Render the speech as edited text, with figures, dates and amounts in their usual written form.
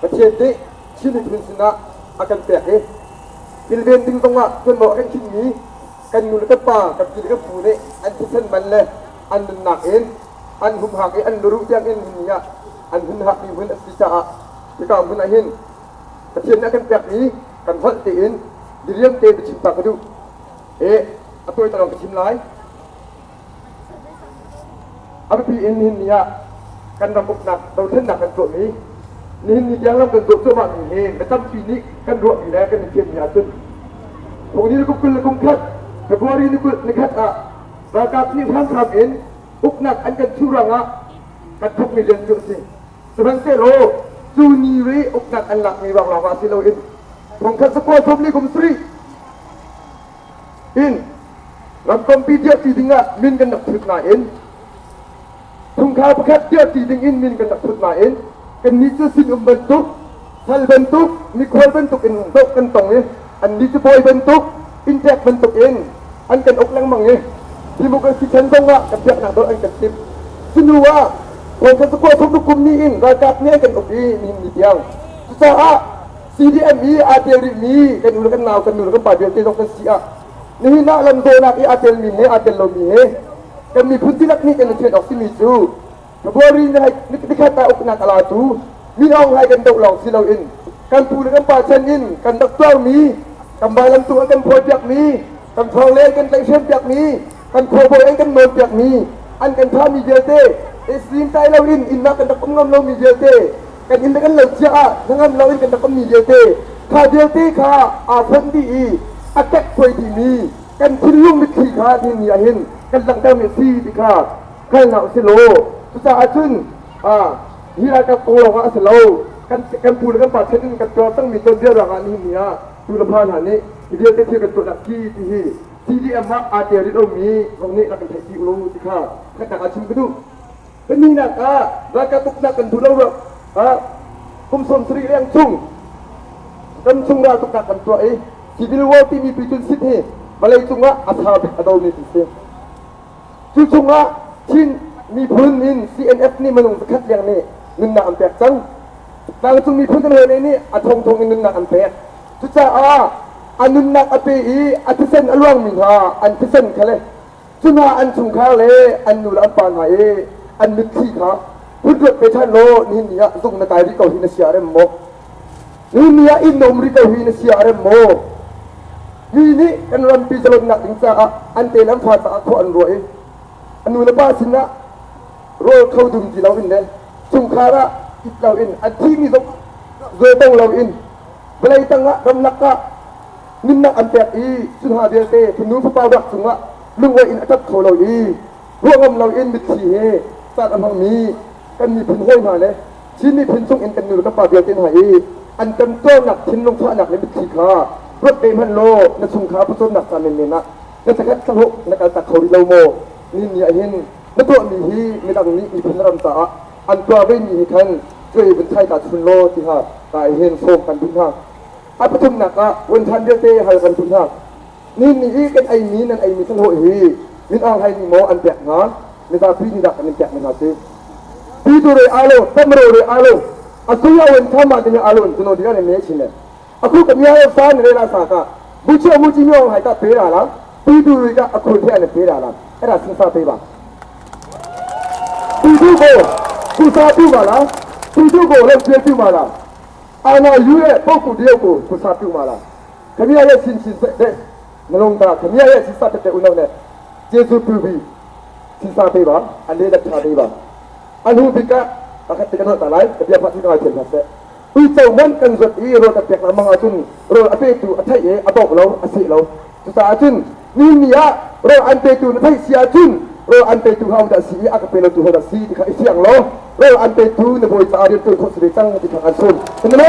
Pathian nih Chin miphun sinah a kan pek i kilven ding zongah ṭuanvo a kan khinhmi kan nu le kan pa, kan pi le kan pu nih an thisen man le an nunnak in an humhak i an luruh tiangin hin ni ah an hunhakmi hmun a si caah hika hmun ah hin Pathian nih a kan pekmi kan holh tein diriam tein biachim ta ka duh. I a tawi talawng ka chim lai. A biapi in nihin ni ah kan ram uknak dothlennak kan tuahmi nihin ni tiang lam kan zawh cuahmahmi hi mi tampi nih kan ruahmi le kan i fianmi ahcun phung ni kum 20 le kum khat February ni 20 ni khat ah ralkap nih hramhram in uknak an kan chuh ruangah kan thawkmi rian cu a si. Sihmanhsehlaw cu ni ri uknak an lakmi ruang lawngah si loin thongkhat zakua sawm li kum sarih in ramkompi dirhpi dingah min kan rak thut nain chungkhar pakhat dirhpi dingin min kan rak thut nain kannih cu sinum bantuk sal bantuk mikhual bantuk in zoh kan tong i annih cu bawi bantuk inntek bantuk in an kan uk lengmang i democracy chan zongah kan biaknak dawt an kan timh. Cu ah thongkhat zakua sawmruk kum ni in ralkap nih an kan uk i nihin ni tiang. Cucaah CDM i aa tel rihmi kan u le kan nau, kan nu le kan pa vialte zong kan si ah nihin ah lamzawnak i aa telmi he aa tel lomi he kan miphun dihlak nih kan i thian awk simi cu February nikhat ah uknak a latu Min Aung Hlaing kan doh lawng si loin kan pu le kan pa chan in kan rak tuarmi kan vailamtung an kan phawipiakmi kan thawng an kan tlaihhrempiakmi kan khuabawi an kan nawlpiakmi an kan thahmi vialte Islam tai loin inn ah kan rak um ngam lomi vialte kan inn le kan lo cia ah hnangam loin kan rak ummi vialte kha vialte kha aa fonh dih i a kekkuai dihmi kan thinlung mitthli kha nihin ni ah hin kan langhtermi a si ti kha hngal hna usih law cucaah cun hi ralkap kong lawngah a si lo kan kan pu le kan pa chan in kan tuar cangmi tuanbia ruangah nihin ni ah tu le pa hna nih hi vialte thil kan tuahnak khi ti hi CDM ah aa tel rih lomi zong nih rak kan theih pi u law ti kha khatnak ah chim ka duh. Pahnihnak ah ralkap uknak kan duh lo ah kum 70 leng chung kan chung raltuknak kan tuah i civil war timi pitun sit hi vawlei cungah a tha bik a domi kan si. Cu chungah Chin miphun in CNF nih minung zakhat leng nih nunnak an pek cang. Tlangcung miphun kan hawile nih a thongthong in nunnak an pek. Cucaah a nunnak a pe i a thisen a luangmi hna an thisen kha le Cu hna an chungkhar le an nu le an pa hna i an mitthli kha hun ruat ve ṭhan law nihin ni ah zung na kai rih ko hi na sia a rem maw? Nihin ni ah inn na um rih ko hi na sia a rem maw? Mi nih kan rampi zalonnak ding caah an te le an fa caah khua an ruah i a nu le pa sinah rawl kho dum ti loin le chungkhar ah it loin an thimi zong zaw loin vawlei tangah ramlak ah nunnak an pek i cu hna vialte fanu fapa ruak cungah lungawi in a ṭap kho lo i ruah ngam loin mitthli he caan a hmangmi kan miphun hawi hna le Chin miphun chung in kan nu le kan pa vialte hna i an kan tuarnak thinlung fahnak le mitthli kha ruat ve hmanh law na chungkhar pawcawmnak ca menmen ah na sakhat thlahlawh na kaltak kho rih lo maw? Ni ni ah hin na tuahmi hi midang nih miphun ram caah an tuar vemi hi khan cuai vun thai ta chun law ti kha ka hin sawm kan duh hna. A pathumnak ah vuanthan vialte hal kan duh hna. Ni ni i kan eimi nan eimi thlahlawh hi Min Aung Hlaing nih maw an pek hna mizapi nih dah kan in pek hna si. Pitu re alo tamro re alo asuya wen thama de alo tuno diga ne me chine aku ka mya yo sa ne la sa ka bu chu mu chi myong hai ka pe ra la pitu ri ka akhu the ne pe ra la အဲ့ဒါစဉ်းစားပေးပါပြည်သူကိုကုစားပြုပါလားပြည်သူကိုလည်းပြေပြုပါလား အာဏာယူတဲ့ပုဂ္ဂိုလ်တယောက်ကိုကုစားပြုမှာလားခမရရဲ့ဆင်ချင်တဲ့နှလုံးသားခမရရဲ့စစ်စတဲ့ဦးနှောက်နဲ့ကျေးဇူးပြုပြီးစဉ်းစားပေးပါအလေးလက်ထားပေးပါအလူဘိကbakit ti kan ta lai ka bia phat ni ka thiam se ui chau man kan zot i ro ta pek lamang ahcun ro a petu a theih i a bok lo a seh lo cucaah cun ni ni ah ro an petu na theih si ahcun ro an petu ho dah si i a ka pe lo tu ho dah si ti kha i fiang law Rawl an petu na bawi caah rian ṭuan khawh si ve cang ti kha an sawm. Kan lo.